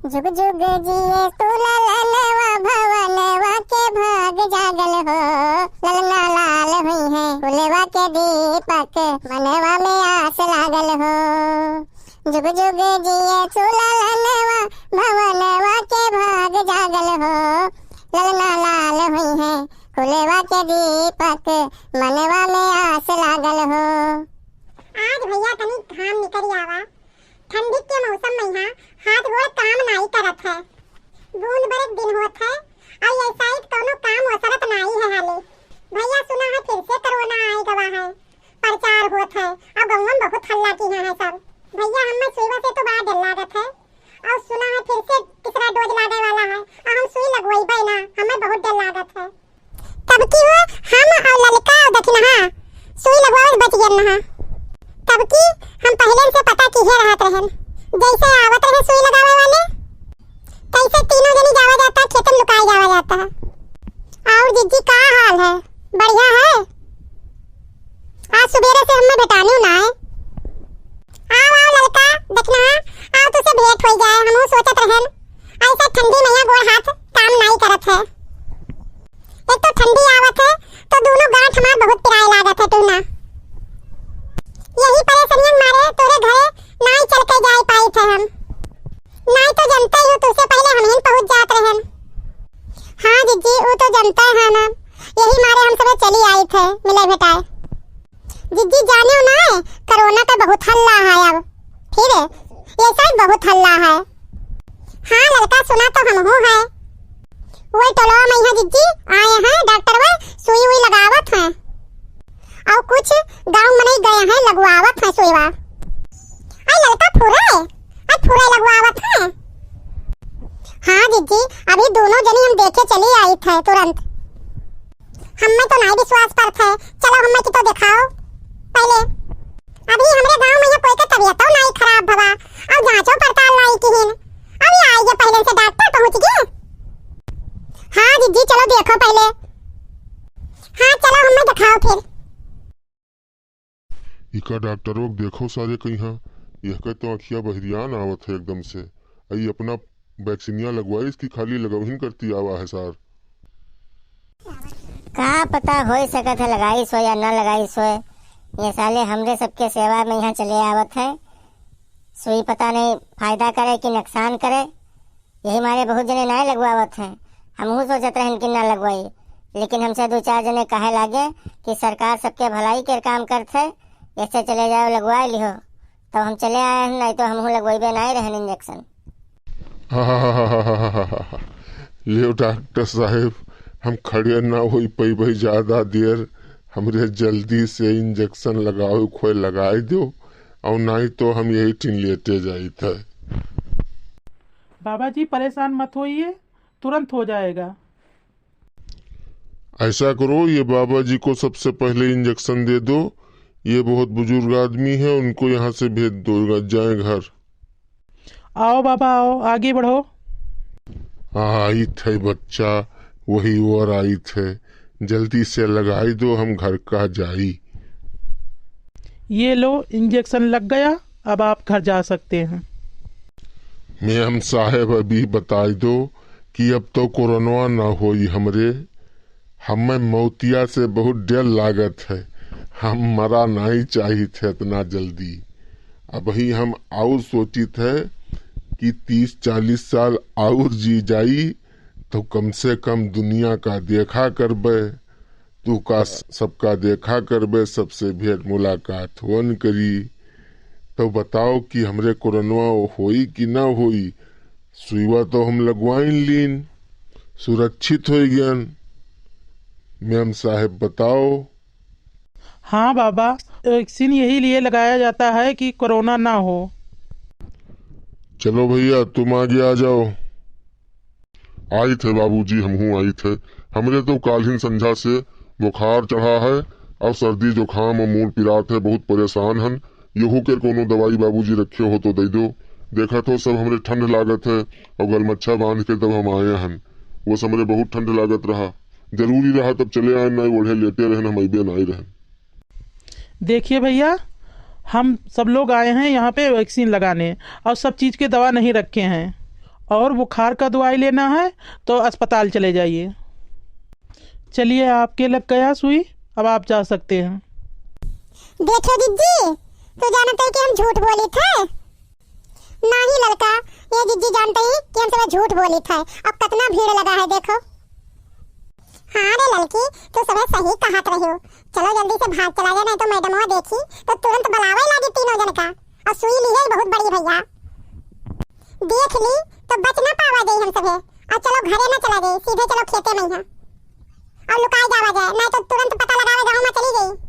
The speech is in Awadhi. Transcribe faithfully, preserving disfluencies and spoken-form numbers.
जुग जुग जिए तू ललनवा, भवनवा के भाग जागल हो। ललना लाल हुई है कुलवा के दीपक, मनवा में आस लागल हो। जुग जुग जिए तू ललनवा, भवनवा के भाग जागल हो। ललना लाल हुई है कुलवा के दीपक, मनवा में आस लागल हो। आज भैया तनी घाम निकल आवा, ठंडी के मौसम में यहाँ हाथ गोड़ काम नाई करत है। बूंद बरस दिन होत है और ऐसा ही कौनो काम ओसरत नाई है हाले। भैया सुना है फिर से कोरोना आए गवा है, प्रचार होत है और गौवा में बहुत हल्ला की है सब। भैया हमें सुईवा से तो बड़ा डर लागत है और सुना है फिर से तीसरा डोज लागे वाला है और हम सुई लगवाइबे ना, हमें बहुत डर लागत है। तब की हो हम और ललका और दखिनहा सुई लगवावे से बच गए रहा। तब की हम पहले से पता किहे रहत रहन, जैसे आवत रहे सुई लगावे वाले तैसे तीनों जनी जावा जाता, खेत में लुकाए जावा जाता। और जिज्जी का हाल है, बढ़िया है? आज सुबेरे से हमें भेटानी ना है। आओ आओ ललका, दखिनहा, आओ तुसे भेंट हो जाए, हम सोचत रहन ऐसे ठंडी में यहाँ गोड़ हाथ काम नाई करत है। एक तो ठंडी आवत है, तो दोनों गांठ हमार बहुत पिराए लागत है, टूना। यही परेशानियन मारे तोरे घरे नाई चल के जाए पाई थे हम। नाई तो जनते ही हो, तुझसे पहले हम ही पहुंच जात रहन। हाँ जिज्जी, वो तो जनते है ना, यही मारे हम सब चली आई थे मिले भेटाए। जिज्जी जानियो ना, कोरोना का बहुत हल्ला है अब, फिर ये सब बहुत हल्ला है। हाँ ललका, सुना तो हमहू है। वही टोलवा में यहाँ जिज्जी आए हैं डॉक्टर, वह सुई उई लगावत हैं और कुछ गांव में नहीं गए हैं, लगवावत हैं सुईवा। आई ललका फुरे, आई फुरे लगवावत हैं। हाँ जिज्जी, अभी दोनों जनी हम देखे चली आई थे तुरंत। हमें तो नहीं विश्वास परत है, चलो हमें की तो दिखाओ पहले। अभी हमरे गांव में यहाँ कोई के तबीयतो नहीं खराब भवा और जांचो पड़ताल नहीं किहिन। अभी आइए पहले से डॉक्टर पहुंच गए। हाँ जिज्जी, चलो देखो पहले। हाँ चलो हमें दिखाओ फिर। इका डॉक्टरों के देखो सारे कहीं, यह के तो अखिया बहरियान आवत है एकदम से। आई अपना वैक्सीनिया लगवाइस कि खाली लगवहिन करती आवा है सार। का पता होई सकत है लगाइस होय या ना लगाइस होय। ये साले हमरे सबके सेवा में यहाँ चले आवत है। सुई पता नहीं फायदा करे कि नुकसान करे। यही मारे बहुत जने नाय लगवावत हैं। हमहू सोचत रहन कि ना लगवाई, लेकिन हमसे दो चार जने कहे लागे कि सरकार सबके भलाई के काम करत है, ऐसे चले जाओ लगवा लिहो। तब हम चले आए हैं, नहीं तो हमहू लगवाइबे नाय रहन इंजेक्शन। लियो डॉक्टर साहेब, हम खड़े ना होई पइबे ज्यादा देर, हमरे जल्दी से इंजेक्शन लगावे खोए लगाए दो, और नहीं तो हम यही ठिन लेटे जाइत है। बाबा जी परेशान मत होइए, तुरंत हो जाएगा। ऐसा करो, ये बाबा जी को सबसे पहले इंजेक्शन दे दो। ये बहुत बुजुर्ग आदमी है, उनको यहाँ से भेज दो, जाएं घर। आओ बाबा, आओ, आगे बढ़ो। आइत है बच्चा, वही ओर आइत है, जल्दी से लगाई दो, हम घर का जाई। ये लो, इंजेक्शन लग गया, अब आप घर जा सकते हैं। मेम साहेब, अभी बताई दो कि अब तो कोरोनवा ना होई हमरे। हमें मौतिया से बहुत डर लागत है, हम मरा नहीं चाहित है इतना जल्दी। अबही हम आउर सोचित है कि तीस चालीस साल आउर जी जाई, तो कम से कम दुनिया का देखा करबे, तू का स-, सबका देखा करबे, सबसे भेंट मुलाकात होन करी। तो बताओ कि हमरे कोरोनवा होई कि ना होई? सुईवा तो हम लगवाइन लीन, सुरक्षित होई गयन। मेम साहेब बताओ। हाँ बाबा, वैक्सीन यही लिए लगाया जाता है कि कोरोना ना हो। चलो भैया, तुम आगे आ जाओ। आइत है बाबूजी, हमहू आइत है। हमरे तो काल्हिन संझा से बुखार चढ़ा है और सर्दी जुकाम और मूड़ पिरात है, बहुत परेशान हन। यहू के कोनो दवाई बाबूजी रखे हो तो दे दो। देखत हो सब हमरे ठंड लागत है और गलमच्छा बांध के तब हम आए हन। वो हमरे बहुत ठंड लागत रहा, जरूरी रहा तब चले आए, ना ओढ़े लेटे रहन, हम अइबे ना रहन। देखिए भैया, हम सब लोग आए हैं यहाँ पे वैक्सीन लगाने और सब चीज़ के दवा नहीं रखे हैं। और बुखार का दवाई लेना है तो अस्पताल चले जाइए। चलिए, आपके लग गया सुई, अब आप जा सकते हैं। देखो जिज्जी, तू जानत है कि हम झूठ बोली थे? नाही ललका, ये जिज्जी जानते ही कि हम सब झूठ बोली थे। अब कितना भीड़ लगा है, देखो। हाँ रे ललकी, तू सब सही कहत रही हो। चलो जल्दी से भाग चला जाए, नहीं तो मैडमवा देखी तो तुरंत बुलावे लागी तीनों जन का। और सुई ली है बहुत बड़ी भैया, देख ली तो बच ना पावा जाई हम सभे। और चलो घरे ना चला जाई, सीधे चलो खेते में ही। और लुकाई जावा जाए, नहीं तो तुरंत पता लगावे गाँव में चली गई।